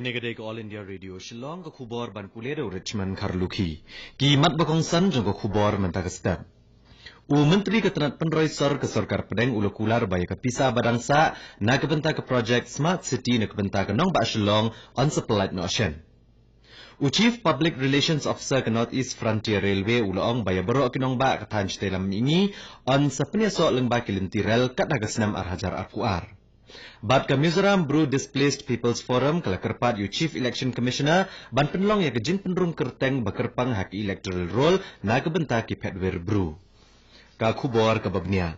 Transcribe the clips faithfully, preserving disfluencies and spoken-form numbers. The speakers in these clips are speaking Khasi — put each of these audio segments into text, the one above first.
Kane ka dei ka All India Radio Shillong, ka khubor ban pule da u Richmond Kharlukhi. Ki mat ba kongsan jong ka khubor mynta ka step. U Myntri ka tnat pynroi sor ka Sorkar Pdeng u la kular ba ïa ka pisa ba dang sah na ka bynta ka projek Smart City na ka bynta ka nongbah Shillong yn sa pyllait noh shen. U Chief Public Relations Officer ka North East Frontier Railway u la ong ba ïa baroh ki nongbah ka thaiñ shatei lam mihngi yn sa pynïasoh lyngba ki lynti rel kat ha ka snem ar hajar arphew ar. Bad ka Mizoram Bru Displaced People's Forum ka la kyrpad ïa u Chief Election Commissioner ban pynlong ïa ka jingpynrung kyrteng ba kyrpang ha ka electoral roll na ka bynta ki phetwir Bru. Ka khubor kaba bniah.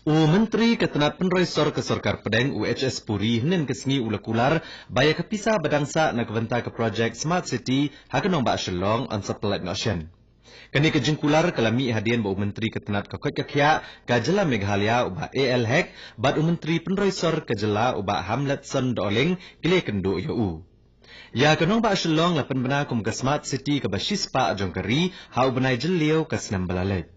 U Myntri ka tnat pynroi sor ka Sorkar Pdeng u H S Puri hynnin ka sngi u la kular ba ïa ka pisa ba dang sah na ka bynta ka projek Smart City ha ka nongbah Shillong yn sa pyllait noh shen. Kane ka jingkular ka la mih hadien ba u Myntri ka tnat ka koit ka khiah ka jylla Meghalaya u Bah A L Hek bad u Myntri pynroi sor ka jylla u Bah Hamletson Dohling ki la ïakynduh ïa u. Ïa ka nongbah Shillong la pynbna kum ka Smart City kaba shispah jong ka ri ha u bnai Jylliew ka snem ba la leit.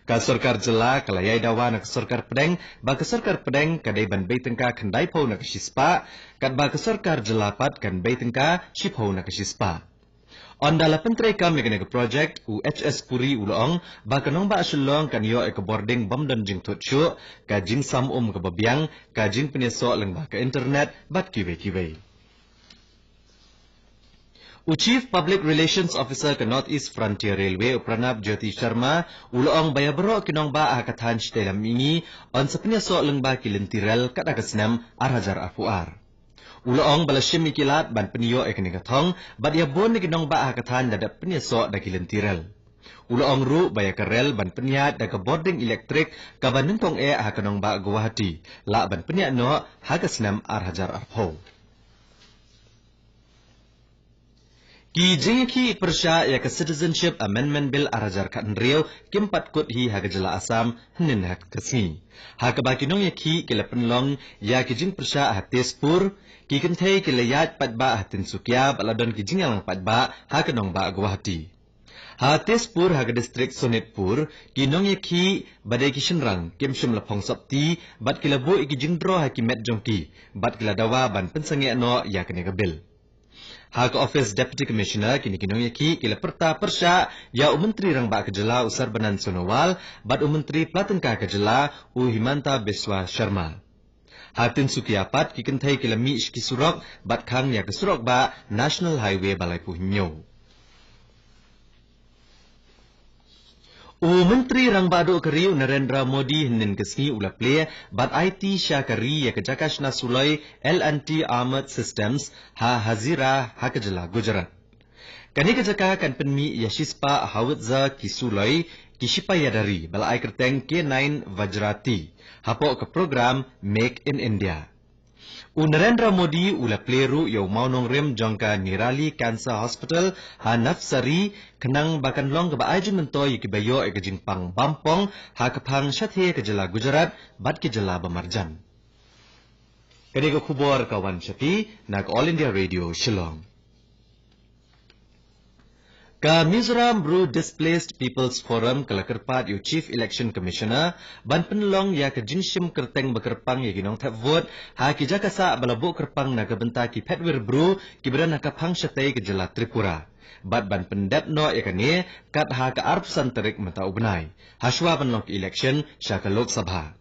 Ka Sorkar Jylla ka la ïai dawa na ka Sorkar Pdeng ba ka Sorkar Pdeng ka dei ban bei tyngka khyndaiphew na ka shispah, katba ka Sorkar Jylla pat kan bei tyngka shiphew na ka shispah. Ynda la pyntreikam ïa kane ka projek, u H S Puri u la ong ba ka nongbah Shillong kan ïoh ïa ka bording bym don jingthut shuh, ka jingsam um kaba biang, ka jingpynïasoh lyngba ka internet bad kiwei kiwei. U Chief Public Relations Officer ka North East Frontier Railway u Pranab Jyoti Sharma u la ong ba ïa baroh ki nongbah ha ka thaiñ shatei lam mihngi yn sa pynïasoh lyngba ki lynti rel kat ha ka snem ar hajar arphew ar. U la ong ba la shim ïa ki lad ban pynïoh ïa kane ka thong bad ïa bun na ki nongbah ha ka thaiñ la dep pynïasoh da ki lynti rel. U la ong ruh ba ïa ka rel ban pynïaid da ka bording elektrik kaba nyngkong eh ha ka nongbah Guwahati lah ban pynïaid noh ha ka snem ar hajar arphew. Ki jingïakhih pyrshah ïa ka Citizenship Amendment Bill ar hajar khathynriew kim pat kut hi ha ka jylla Assam hynnin ha ka sngi. Ha kaba ki nongïakhih ki la pynlong ïa ki jingpyrshah ha Tezpur, ki kynthei ki la ïaid paidbah ha Tinsukia bad la don ki jingïalang paidbah ha ka nongbah Guwahati. Ha Tezpur ha ka distrik Sonitpur, ki nongïakhih ba dei ki shynrang kim shym la phong sopti bad ki la buh ïa ki jingdro ha ki met jong ki bad ki la dawa ban pynsangeh noh ïa kane ka bill. Ha ka ophis Deputy Commissioner kine ki nongïakhih ki la pyrta pyrshah ïa u Myntri Rangbah ka jylla u Sarbanand Sonowal bad u Myntri Pla Tyngka ka jylla u Himanta Biswa Sharma. Ha Tinsukia pat ki kynthei ki la mih sha ki surok bad khang ïa ka surok bah National Highway ba laiphew hynñiew. U Myntri Rangbah Duh ka ri u Narendra Modi hynnin ka sngi u la plie bad aiti sha ka ri ïa ka jaka shna suloi L and T Armored Systems ha Hazira ha ka jylla Gujarat. Kane ka jaka kan pynmih ïa shispah howitzer ki suloi ki shipai ïada ri ba la ai kyrteng K nine Vajrati hapoh ka program Make in India. U Narendra Modi u la plie ruh ïa u mawnongrim jong ka Nirali Cancer Hospital ha Navsari khnang ba kan long kaba ai jingmyntoi ïa kiba ïoh ïa ka jingpang bampong ha ka phang shathie ka jylla Gujarat bad ki jylla ba marjan. Kane ka khubor ka wan sha phi na ka All India Radio Shillong. Ka Mizoram Bru Displaced People's Forum ka la kyrpad ïa u Chief Election Commissioner ban pynlong ïa ka jingshim kyrteng ba kyrpang ïa ki nongthep vote ha ki jaka sah ba la buh kyrpang na ka bynta ki phetwir Bru kiba don ha ka phang shatei ka jylla Tripura bad ban pyndep noh ïa kane kat ha ka arphew san tarik mynta u bnai, hashwa ban long ka election sha ka Lok Sabha.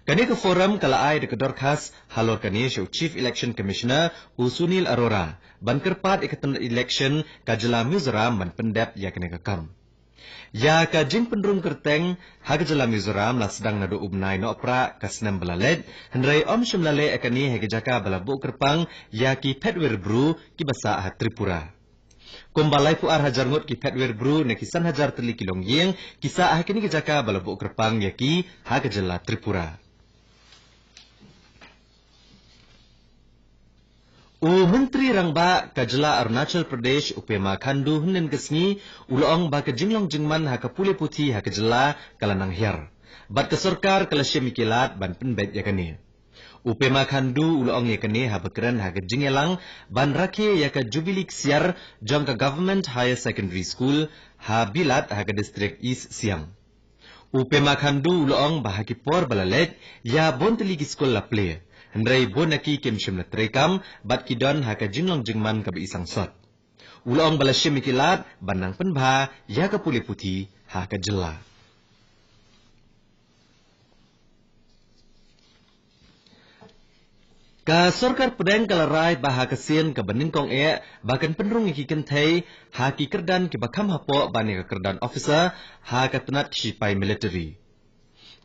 Kane ka forum ka la ai da ka dorkhas halor kane sha u Chief Election Commissioner u Sunil Arora ban kyrpad ïa ka tnat election ka jylla Mizoram ban pyndep ïa kane ka kam. Ïa ka jingpynrung kyrteng ha ka jylla Mizoram la sdang naduh u bnai Nohprah ka snem ba la leit, hynrei ym shym la leh ïa kane ha ki jaka ba la buh kyrpang ïa ki phetwir Bru kiba sah ha Tripura. Kumba laiphew ar hajar ngut ki phetwir Bru na ki san hajar tylli ki longïing ki sah ha kine ki jaka ba la buh kyrpang ïa ki ha ka jylla Tripura. U Myntri Rangbah ka jylla Arunachal Pradesh u Pema Khandu hynnin ka sngi u la ong ba ka jinglong jingman ha ka pule puthi ha ka jylla ka la nang hiar bad ka sorkar ka la shim ïa ki lad ban pynbeit ïa kane. U Pema Khandu u la ong ïa kane haba kren ha ka jingïalang ban rakhe ïa ka Jubilee Ksiar jong ka Government Higher Secondary School ha Bilat ha ka distrik East Siang. U Pema Khandu u la ong ba ha ki por ba la leit ïa bun tylli ki skul la plie, Hynrei bun na ki kim shym la treikam bad ki don ha ka jinglong jingman kaba i sangsot. U la ong ba la shim ïa ki lad ban nang pynbha ïa ka pule puthi ha ka jylla. Ka sorkar pdeng ka la rai ba ha ka sien kaba nyngkong eh ba kan pynrung ïa ki kynthei ha ki kyrdan kiba kham hapoh ban ïa ka kyrdan officer ha ka tnat ki shipai military.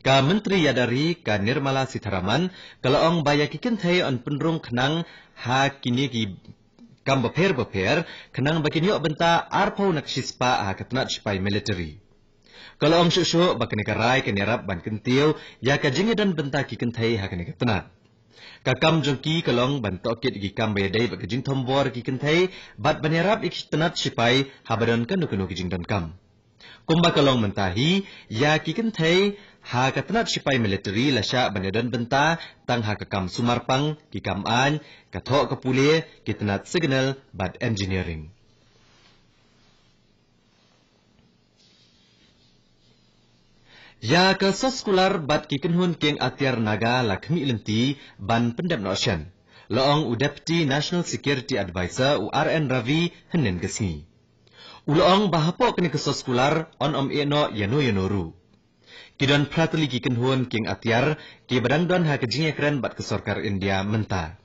Ka Myntri Ïada Ri ka Nirmala Sitharaman ka la ong ba ïa ki kynthei yn pynrung khnang ha kine ki kam bapher bapher khnang ba kin ïoh bynta arphew na ka shispah ha ka tnat shipai military. Ka la ong shuh shuh ba kane ka rai kan ïarap ban kyntiew ïa ka jingïadon bynta ki kynthei ha kane ka tnat. Ka kam jong ki ka long ban tohkit ïa ki kam ba ïadei bad ka jingthombor ki kynthei bad ban ïarap ïa ki tnat shipai haba don kano kano ki jingdonkam. Kumba ka long mynta hi, ïa ki kynthei ha ka tnat shipai military la shah ban ïadon bynta tang ha ka kam sumar pang, ki kam aiñ, ka thoh ka pule, ki tnat signal bad engineering. Ïa ka soskular bad ki kynhun kieng atiar Naga la khmih lynti ban pyndep noh shen, la ong u Deputy National Security Advisor u R N Ravi hynnin ka sngi. U la ong ba hapoh kane ka soskular yn ym ïeh noh ïano ïano ruh. Ki don phra tylli ki kynhun kieng atiar kiba dang don ha ka jingïakren bad ka sorkar India mynta.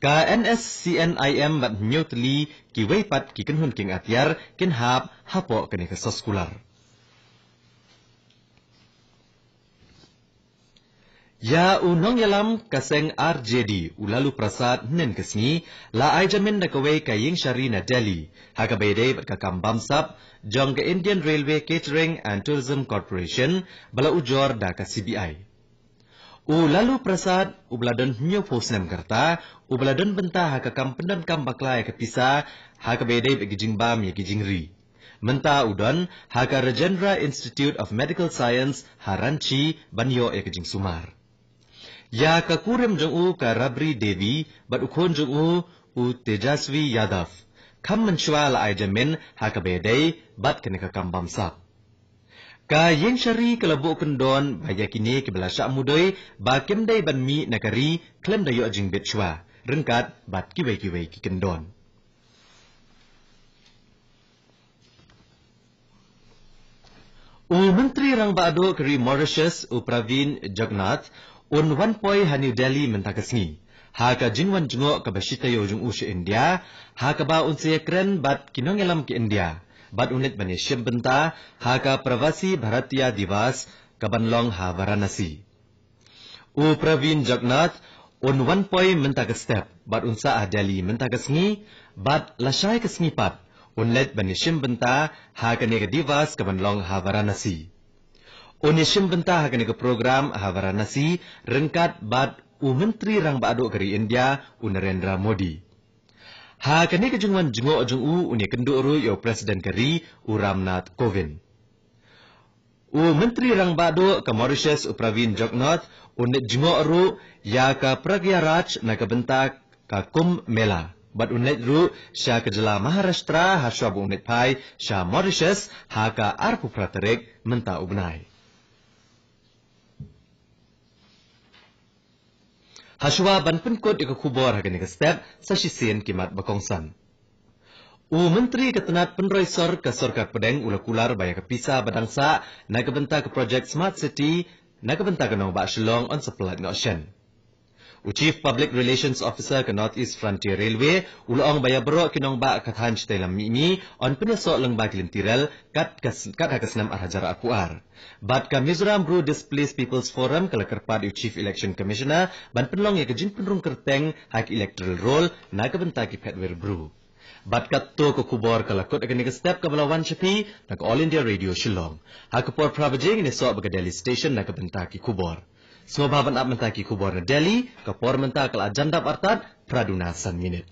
Ka N S C N I M bad hynñiew tylli kiwei pat ki kynhun kieng atiar kin hap hapoh kane ka soskular. Ïa u nongïalam ka seng R J D u Lalu Prasad hynnin ka sngi la ai jamin da kawei ka ïingshari na Delhi ha kaba ïadei bad ka kam bamsap jong ka Indian Railway Catering and Tourism Corporation ba la ujor da ka C B I. U Lalu Prasad uba la don hynñiewphew snem ka rta uba la don bynta ha ka kam pyndonkam bakla ïa ka pisa ha kaba ïadei bad ki jingbam ïa ki jingri. Mynta u don ha ka Rajendra Institute of Medical Science ha Ranchi ban ïoh ïa ka jingsumar. Ïa ka kurim jong u ka Rabri Devi bad u khun jong u u Tejasvi Yadav kham mynshuwa la ai jamin ha kaba ïadei bad kane ka kam bamsap. Ka ïingshari ka la buh kyndon ba ïa kine kiba la shah mudui ba kim dei ban mih na ka ri khlem da ïoh jingbit shuwa ryngkat bad kiwei kiwei ki kyndon. U Myntri Rangbah Duh ka ri Mauritius u Pravin Jugnauth un wan poi ha New Delhi mynta ka sngi ha ka jingwan jngoh kaba shi taïew jong u sha India ha kaba un sa ïakren bad ki nongïalam ka India bad un leit ban ïashim bynta ha ka Pravasi Bharatiya Diwas kaban long ha Varanasi. U Pravin Jugnauth un wan poi mynta ka step bad un sah ha Delhi mynta ka sngi bad lashai ka sngi pat un leit ban ïashim bynta ha kane ka Diwas kaban long ha Varanasi. Un ïashim bynta ha kane ka program ha Varanasi ryngkat bad u Myntri Rangbah Duh ka ri India u Narendra Modi. Ha kane ka jingwan jngoh jong u un ïakynduh ruh ïa u President ka ri u Ramnath Kovind. U Myntri Rangbah Duh ka Mauritius u Pravin Jugnauth un leit jngoh ruh ïa ka Prayagraj na ka bynta ka Kumbh Mela bad un leit ruh sha ka jylla Maharashtra ha shuwa ba un leit phai sha Mauritius ha ka arphew phra tarik mynta u bnai. Ha shuwa ban pynkut ïa ka khubor ha kane ka step sa shisien ki mat ba kongsan. U Myntri ka tnat pynroi sor ka sorkar pdeng u la kular ba ïa ka pisa ba dang sah na ka bynta ka project Smart City na ka bynta ka nongbah Shillong yn sa pyllait noh shen. U Chief Public Relations Officer ka North East Frontier Railway u la ong ba ïa baroh ki nongbah ka thaiñ Shatei Lam Mihngi yn pynïasoh lyngba ki lynti rel kat ka s-, kat ha ka snem ar hajar arphew ar. Bad ka Mizoram Bru Displaced People's Forum ka la kyrpad ïa u Chief Election Commissioner ban pynlong ïa ka jingpynrung kyrteng ha ki electoral roll na ka bynta ki phetwir Bru. Bad katto ka khubor ka la kut ha kane ka step kaba la wan sha phi na ka All India Radio Shillong. Ha ka por phra baje ngin ïasoh bad ka Delhi Station na ka bynta ki khubor. Sngewbha ban ap mynta ki khubor na Delhi, ka por mynta ka la jan dap artat phra duna san minit.